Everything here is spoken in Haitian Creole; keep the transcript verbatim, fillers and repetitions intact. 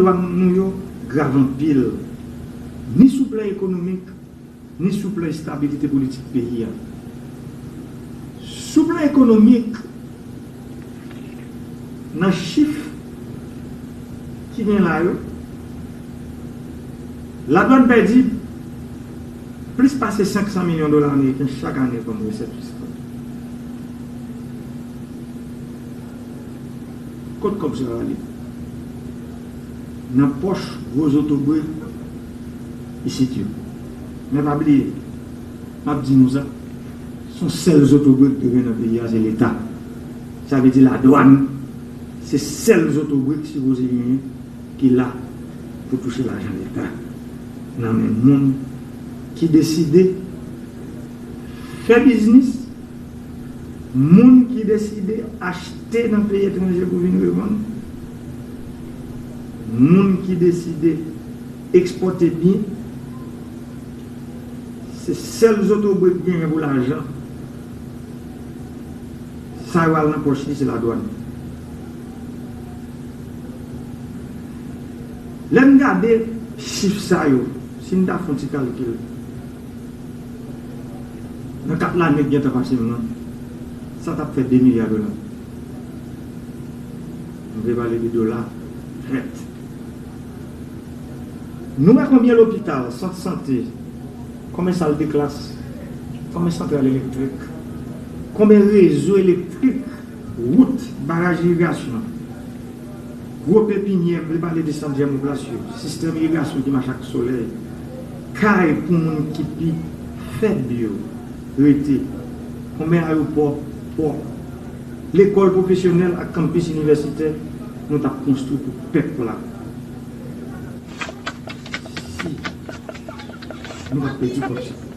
Dwàn nou yo grav anpil, ni sou plan ekonomik, ni sou plan estabilite politik peyi a. Sou plan ekonomik, nan chif ki gen la yo, ladwàn pèdi plis pase senk san milyon dola ameriken chak ane kòm resèt fiskal. Kot kòb sa a ale? Nan pòch gwo zotobre isit yo. Men pa bliye, m ap di nou sa, se yon sèl zotobre ki dwe gen nan peyi a, se Leta. Sa vle di ladwàn, se sèl zotobre ki sipoze genyen, ki la pou touche lajan Leta nan men moun ki deside fè biznis, moun ki deside achte nan peyi etranje pou vin revann, moun ki deside ekspòte byen, se sèl zotobre ki genyen pou lajan sa yo al nan pòch li, se ladwàn. Lè n gade chif sa yo, si n ta fè yon ti kalkil, nan kat lane k gentan pase m nan, sa t ap fè de milya dola. Nou te pale de dola nèt. Nou wè konbyen lopital, sant sante, konbyen sal de klas, konbyen santral elektrik, konbyen rezo elektrik, wout, baraj irigasyon, gwo pepinyè, m vle pale de sant jèmoplas yo, sistèm irigasyon ki mache ak solèy, kay pou moun ki pi fèb yo rete, konbyen ayewopò, pò, lekòl pwofesyonèl ak kanpis inivèsitè nou t ap konstwi pou pèp la. Si nou pa t pèdi kòb sa.